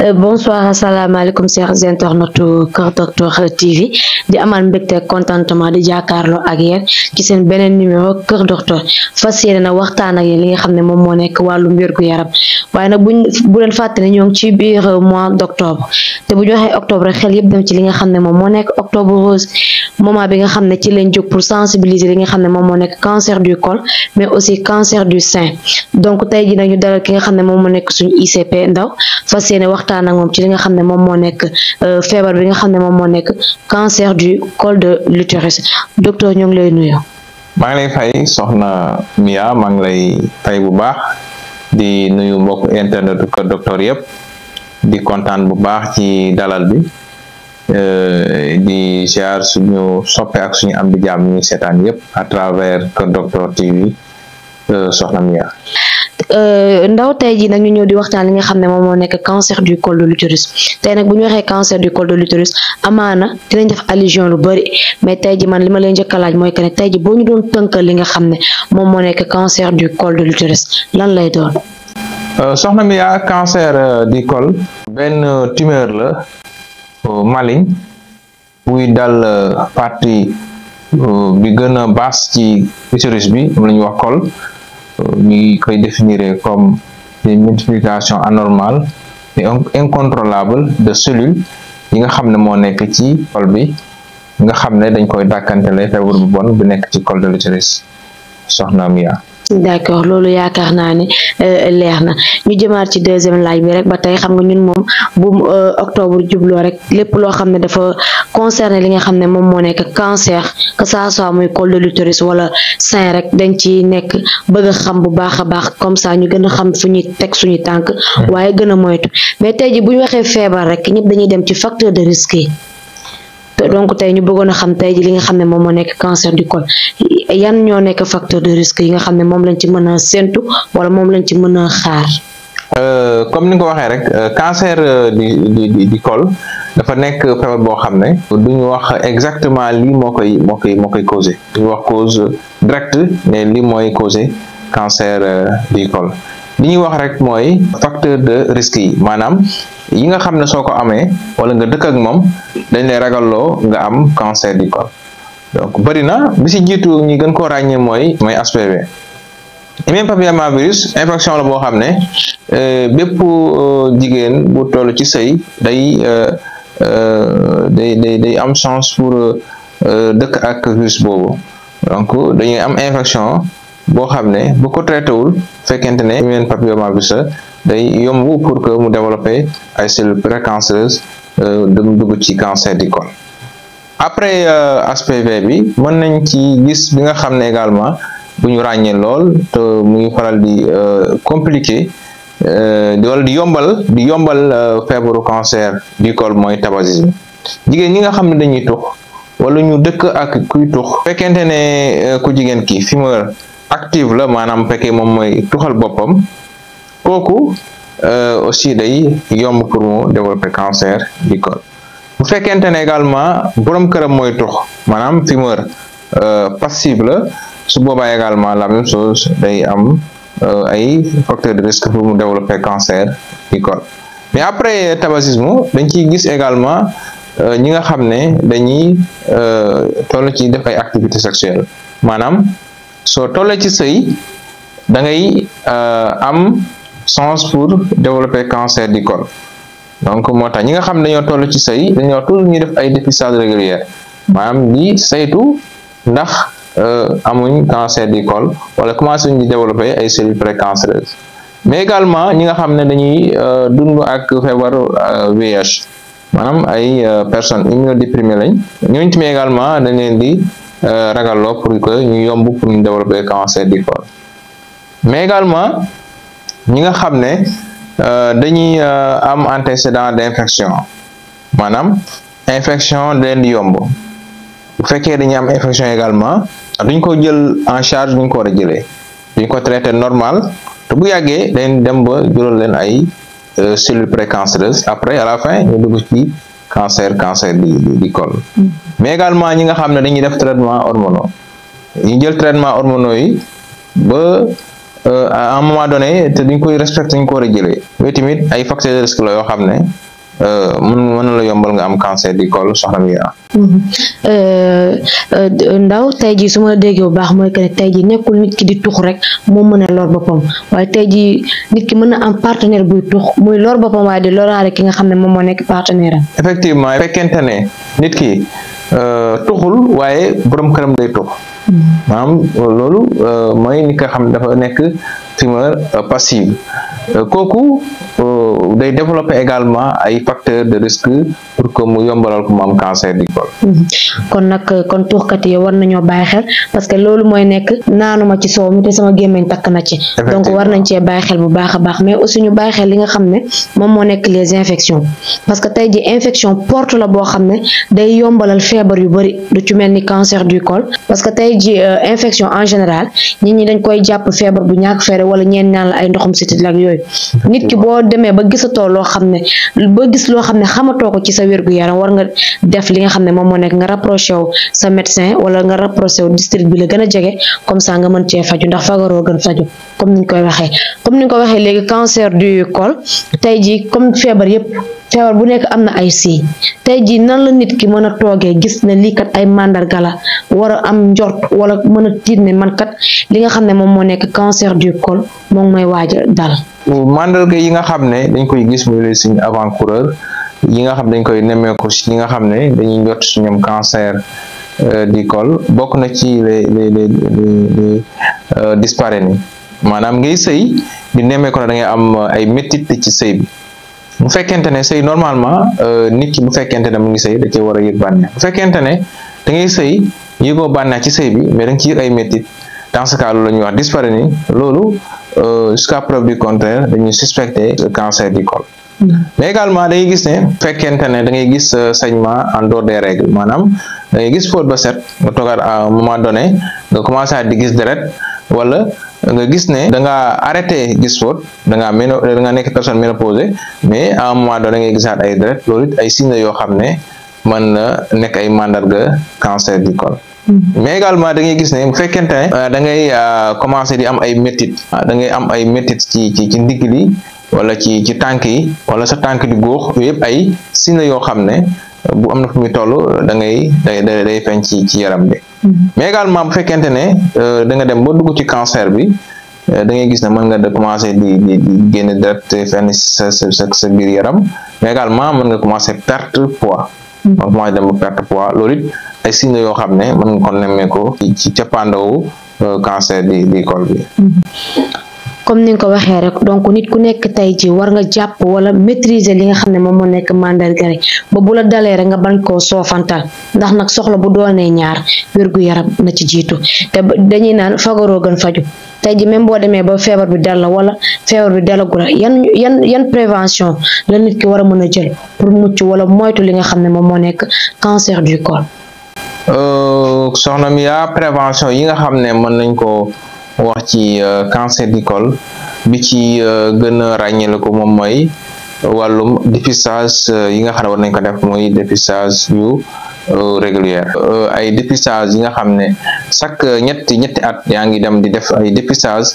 Bonsoir, asalaamaaleykum chers internautes Kër Doctor TV di amal mbégte contentement di jàkkaarloo ak yéen ci seen beneen numéro Kër Doctor fas yéene na waxtaan ak yéen li nga xam ne moom moo nekk wàllum wér-gu-yaram waaye nag bu leen fàtte ne ñoo ngi ci biir mois d'octobre te bu ñu waxee octobre rek xel yëpp dem ci li nga xam ne moom moo nekk octobre rose moment bi nga xam ne ci lañ jóg pour sensibiliser li nga xam ne moom moo nekk cancer du col mais aussi cancer du sein donc tey jii nag ñu dalal ki nga xam ne moom moo nekk suñu ICP Ndaw fas yéene waxtaan ak moom ci li nga xam ne moom moo nekk feebar bi nga xam ne moom moo nekk cancer du col de l'utérus docteur ñoo ngi lay nuyu. maa ngi lay fay soxna Mia maa ngi lay fay bu baax di nuyu mbokk internet Kër Doctor yëpp di kontaan bu baax ci dalal bi di ziar suñu soppe ak suñu am di jàmm ñi seetaan yëpp à travers Kër Doctor TV soxna Mia. Ndaw tey jii nag ñu ñëw di waxtaan li nga xam ne moom moo nekk cancer du col de l'utérus tey nag bu ñu waxee cancer du col de l'utérus amaana dinañ def allusion lu bari mais tey ji man li ma leen njëkk a laaj mooy que ne tey ji boo ñu doon tënkal li nga xam ne moom moo nekk cancer du col de l'utérus lan lay doon. soxna mi yaa cancer du col benn tumeur la maligne buy dal partie bi gën a basse ci utérus bi moom la ñuy wax col. ñu koy définir comme une multiplication anormale et incontrôlable de cellules yi nga xam ne moo nekk ci col bi nga xam ne dañ koy dàkkantele feebar bu bon bu nekk ci col de l'utérus soxna Mia. d'accord loolu yaakaar naa ne leer na ñu jëmaat ci deuxième laaj bi rek ba tey xam nga ñun moom bu octobre jubloo rek lépp loo xam ne dafa concerné li nga xam ne moom moo nekk cancer que ça soit muy col de l'utérus wala sein rek dañ ci nekk bëgg a xam bu baax a baax comme ça ñu gën a xam fu ñuy teg suñu tànk waaye gën a moytu mais tey ji bu ñu waxee feebar rek ñëpp dañuy dem ci facteur de risque yi donc tey ñu bëggoon a xam tey ji li nga xam ne moom moo nekk cancer du col yan ñoo nekk facteur de risque yi nga xam ne moom lañ ci mën a séntu wala moom lañ ci mën a xaar. comme ni nga ko waxee rek cancer du col dafa nekk feebar boo xam ne duñu wax exactement lii moo koy causé duñu wax cause directe mais lii mooy causé cancer du col li ñuy wax rek mooy facteur de risque yi maanaam yi nga xam ne soo ko amee wala nga dëkk ak moom dañ lay ragalloo nga am cancer du col donc bëri na bi si jiitu ñi gën koo ràññee mooy HPV humain papillomavirus infection la boo xam ne bépp jigéen bu toll ci sëy day am chance pour dëkk ak virus boobu donc dañuy am infection boo xam ne bu ko traité wul fekkente ne humain papillomavirus day yomb pour que mu développer ay cellules précancéreuses dem dugg ci cancer du col après HPV bi mën nañ ci gis bi nga xam ne également bu ñu ràññee lool te muy faral di compliqué wala di yombal feebaru cancer du col mooy tabagisme jigéen ñi nga xam ne dañuy tux wala ñu dëkk ak kuy tux fekkente ne ku jigéen ki fumeur active la maanaam fekkee moom mooy tuxal boppam kooku aussi day yomb pour mu développer cancer du col bu fekkente ne également borom këram mooy tux maanaam fumeur passive la su boobaa également la même chose day am ay facteurs de risque pour mu développer cancer du col mais après tabagisme dañ ciy gis également ñi nga xam ne dañuy toll ci def ay activités sexuelles maanaam soo tollee ci sëy da ngay am chance pour développer cancer du col donc moo tax ñi nga xam ne dañoo toll ci sëy dañoo toujours ñuy def ay dépistage régulier maanaam di saytu ndax amuñ cancer du col wala commencé ñu développer ay cellules précancéreuses mais également ñi nga xam ne dañuy dund ak feebar VIH maanaam ay personnes immunodéprimées lañ ñooñu tamit également dañ leen di ragalloo pour que ñu yomb pour ñu développer cancer du col mais également ñi nga xam ne dañuy am antécédent d'infection maanaam infection da leen di yomb bu fekkee dañuy am infection également duñ ko jël en charge duñ ko war a jëlee duñ ko traité normal te bu yàggee dañ dem ba jural leen ay cellules précancéreuses après à la fin ñu dugg ci cancer du col mais également ñi nga xam ne dañuy def traitement hormonaux ñu jël traitement hormonaux yi ba à un moment donné te duñ koy respecté ñu ko war a jëlee yooyu tamit ay facteurs de risque la yoo xam ne mën na la yombal nga am cancer du col soxna mi ndaw tey jii su ma la déggee bu baax mooy que ne tey jii nekkul nit ki di tux rek moo mën a lor boppam waaye tey jii nit ki mën na am partenaire buy tux muy lor boppam waaye di loraale ki nga xam ne moom moo nekk partenaire am. effectivement fekkente ne nit ki tuxul waaye borom këram day tux maanaam loolu mooy nit nga xam ne dafa nekk fumeur passive kooku day développer également ay facteurs de risque pour que mu yombalal ko mu am cancer du col. kon nag kon tuxkat yi war nañoo bàyyi xel parce que loolu mooy nekk naanuma ci soow mi te sama gémmiñ takk na ci. donc war nañ cee bàyyi xel bu baax a baax mais aussi ñu bàyyi xel li nga xam ne moom moo nekk les infections parce que tey ji infection porte la boo xam ne day yombalal feebar yu bari du ci mel ni cancer du col parce que tey ji infection en général nit ñi dañ koy jàpp feebar bu ñàkk fere wala ñeen naan la ay ndoxum sitit la ak yooyu nit ki boo demee ba gisatoo loo xam ne ba gis loo xam ne xamatoo ko ci sa wérgu yaram war nga def li nga xam ne moom moo nekk nga rapproché wu sa médecin wala nga rapproché wu district bi la gën a jege comme ça nga mën cee faju ndax fagaroo gën faju comme niñ koy waxee comme niñ ko waxee léegi cancer du col tey ji comme feebar yépp feebar bu nekk am na ay signes tey ji nan la nit ki mën a toogee gis ne lii kat ay mandarga la war a am njort wala mën a tiit ne man kat li nga xam ne moom moo nekk cancer du col moom mooy waaj a dal. mandarga yi nga xam ne dañ koy gis muy les signes avant-coureurs yi nga xam dañ koy nemmeeku ci ñi nga xam ne dañuy njort ci ñoom cancer du col bokk na ci les dyspareunie maanaam ngay sëy di nemmeeku ne da ngay am ay métit ci sëy bi bu fekkente ne sëy normalement nit ki bu fekkente ne mu ngi sëy da cee war a yëg bànneex bu fekkente ne da ngay sëy yëgoo bànneex ci sëy bi mais da nga ci yëg ay métit dans ce cas loolu la ñuy wax dyspareunie loolu jusqu'à preuve du contraire dañuy suspecter le cancer du col. Mais également da ngay gis ne fekkente ne da ngay gis saignement en dehors des règles maanaam da ngay gis fóot ba set nga toogaat à un moment donné nga commencé di gis deret wala nga gis ne da nga arrêté gis fóot da nga nekk personne ménopausée mais à un moment donné ngay gisaat ay deret loolu it ay signes yoo xam ne mën na nekk ay mandarga cancer du col. mais également da ngay gis ne bu fekkente ne da ngay commencé di am ay métit da ngay am ay métit ci ndigg li wala ci tànk yi wala sa tànk di góox yooyu yëpp ay signes yoo xam ne bu am na fu muy toll day feeñ ci yaram bi mais également bu fekkente ne da nga dem ba dugg ci cancer bi da ngay gis ne mën nga commencé di génn deret fenn sa biir yaram mais également mën nga commencé perte poids mën nga commencé dem ba perte poids loolu it ay signes yoo xam ne mën nga ko nemmeeku ci cappaandawu cancer du col bi. comme ni nga ko waxee rek donc nit ku nekk tey ji war nga jàpp wala maîtriser li nga xam ne moom moo nekk mandarga ba bu la dalee rek nga bañ koo soofantal ndax nag soxla bu doonee ñaar wérgu yaram na ci jiitu te dañuy naan fagaroo gën faju tey ji même boo demee ba feebar bi dal la wala feebar bi dalagu la yan prévention la nit ki war a mën a jël pour mucc wala moytu li nga xam ne moom moo nekk cancer du col. soxna mi prévention yi nga xam ne mën nañ ko wax ci cancer du col bi ci gën a ràññeelu ko moom mooy wàllum dépistage yi nga xam ne war nañ ko def mooy dépistage yu régulière ay dépistage yi nga xam ne chaque ñetti at yaa ngi dem di def ay dépistage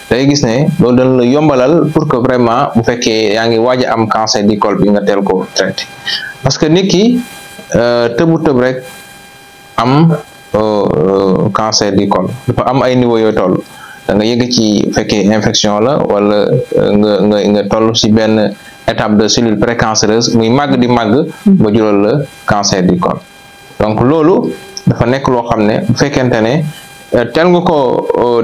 day gis ne loolu dañ la yombalal pour que vraiment bu fekkee yaa ngi waaj a am cancer du col bi nga teel ko traité parce que nit ki tëb rek am cancer du col dafa am ay niveau yooyu toll da nga yëg ci fekkee infection la wala nga toll ci benn étape de cellule précancéreuse muy màgg di màgg ba jural la cancer du col donc loolu dafa nekk loo xam ne bu fekkente ne teel nga ko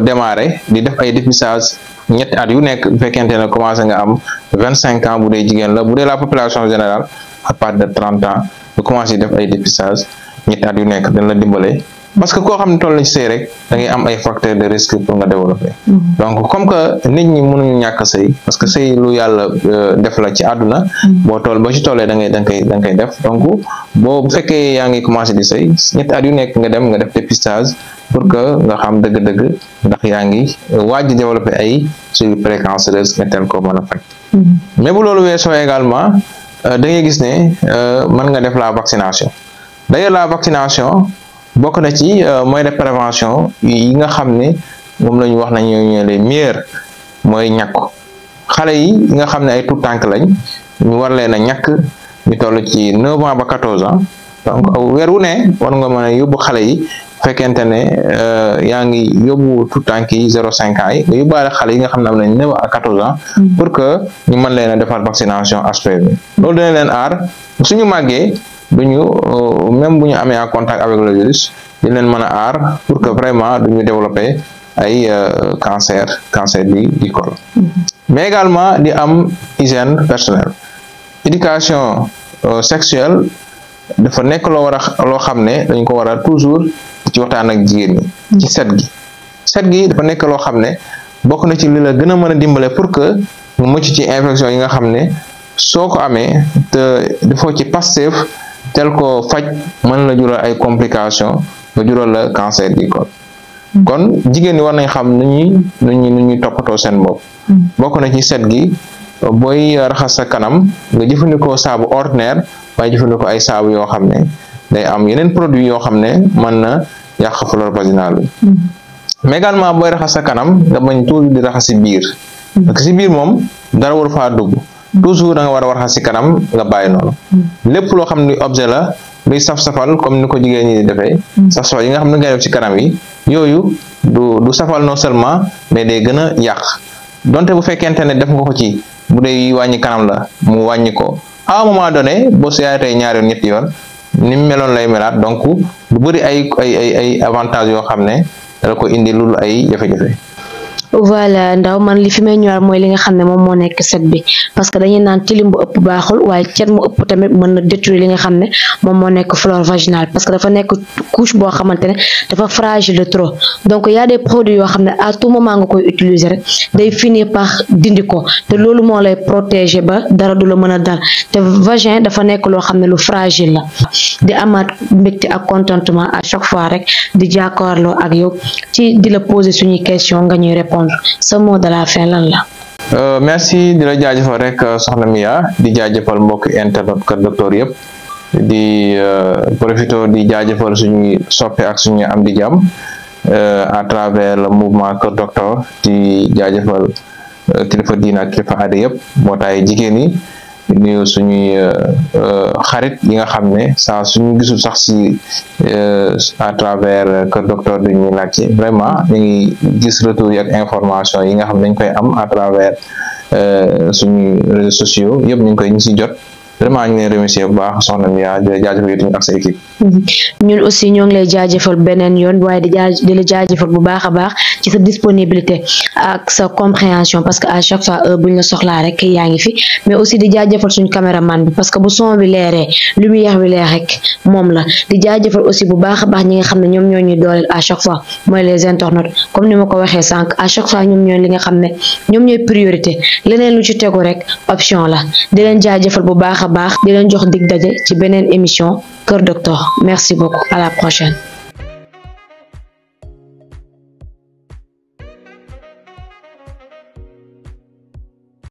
démarrer di def ay dépistage ñetti at yu nekk bu fekkente ne commencé nga am 25 ans bu dee jigéen la bu dee la population générale à partir de 30 ans nga commencé def ay dépistage ñetti at yu nekk dañ la dimbale parce que koo xam ne toll na ci sëy rek da ngay am ay facteurs de risque pour nga développer donc comme que nit ñi mënuñu ñàkk sëy parce que sëy lu yàlla def la ci àdduna boo toll ba ci tollee da ngay def donc bu fekkee yaa ngi commencé di sëy ñetti at yu nekk nga dem nga def dépistage pour que nga xam dëgg-dëgg ndax yaa ngi waaj di développer ay cellules précancéreuses nga teel ko mën a faj mais bu loolu weesoo également da ngay gis ne mën nga def la vaccination d'ailleurs la vaccination bokk na ci moyen de prévention yi nga xam ne moom la ñu wax nañu ñooy les meilleurs mooy ñàkku xale yi nga xam ne ay tout tànk lañ ñu war leen a ñàkk ñu toll ci 9 ans ba 14 ans donc weer wu ne war nga mën a yóbbu xale yi fekkente ne yaa ngi yóbbu tout tànk yi 0,5 ans yi nga yóbbaale xale yi nga xam ne am nañ 9 à 14 ans pour que ñu mën leen a defal vaccination HPV loolu dina leen aar suñu màggee duñu même bu ñu amee en contact avec le virus di leen mën a aar pour que vraiment duñu développer ay cancer du col mais également di am hygiène personnelle éducation sexuelle dafa nekk loo xam ne dañ ko war a toujours ci waxtaan ak jigéen ñi ci set gi dafa nekk loo xam ne bokk na ci li la gën a mën a dimbale pour que mu mucc ci infection yi nga xam ne soo ko amee te defoo ci Pastef tel ko faj mën la jural ay complications ba jural la cancer du col kon jigéen ñi war nañ xam nu ñuy toppatoo seen bopp bokk na ci set gi booy raxas sa kanam nga jëfandikoo saabu ordinaire waaye jëfandikoo ay saabu yoo xam ne day am yeneen produit yoo xam ne mën na yàq flore vaginale bi mais également booy raxas sa kanam nga bañ toujours di raxas si biir parce que si biir moom dara war faa dugg toujours da nga war a raxas si kanam nga bàyyi noonu lépp loo xam ne objet la luy saf-safal comme ni ko jigéen ñi di defee saf-safal yi nga xam ne ngay def ci kanam yi yooyu du safal non seulement mais day gën a yàq donte bu fekkente ne def nga ko ci bu dee wàññi kanam la mu wàññi ko à un moment donné boo seetee ñaari yoon ñetti yoon ni mu meloon lay melaat donc lu bëri ay avantages yoo xam ne dala ko indi lul ay jafe-jafe. voilà ndaw man li fi may ñëwaat mooy li nga xam ne moom moo nekk set bi parce que dañuy naan tilim bu ëpp baaxul waaye cet mu ëpp tamit mën na détruire li nga xam ne moom moo nekk flore vaginale parce que dafa nekk couche boo xamante ne dafa fragile de trop donc y a des produits yoo xam ne à tout moment nga koy utiliser rek day finir par dindi ko te loolu moo lay protéger ba dara du la mën a dal te vagin dafa nekk loo xam ne lu fragile la di amaat mbégte ak contentement à chaque fois rek di jàkkaarloo ak yow ci di la poser suñuy question nga ñuy répondre ce mot de la fin lan la. merci di la jaajëfal rek soxna Mia di jaajëfal mbokk internet Kër Docteur yëpp di profito di jaajëfal suñuy soppe ak suñuy am di jàmm à travers le mouvement Kër Docteur di jaajëfal kilifa diina ak kilifa aada yëpp mbootaay jigéen yi nuyu suñuy xarit yi nga xam ne saa suñu gisul sax si à travers Kër Docteur bi ñuy laajte vraiment ñu ngi gis retour yi ak information yi nga xam ne dañ koy am à travers suñu réseaux sociaux yëpp ñu ngi si jot vraiment ñu ngi leen remercier bu baax soxna Mia di la jaajëfal yow ak sa équipe. ñun aussi ñoo ngi lay jaajëfal beneen yoon waaye di la jaajëfal bu baax a baax ci sa disponibilité ak sa compréhension parce que à chaque fois buñ la soxlaa rek yaa ngi fi mais aussi di jaajëfal suñu caméraman bi parce que bu son bi leeree lumière bi leer rek moom la di jaajëfal aussi bu baax a baax ñi nga xam ne ñoom ñoo ñuy dooleel à chaque fois mooy les internautes comme ni ma ko waxee sànq à chaque fois ñoom ñooy li nga xam ne ñoom ñooy priorité leneen lu ci tegu rek option la di leen jaajëfal bu baax a baax di leen jox dig daje ci beneen émission Kër Docteur merci beaucoup à la prochaine.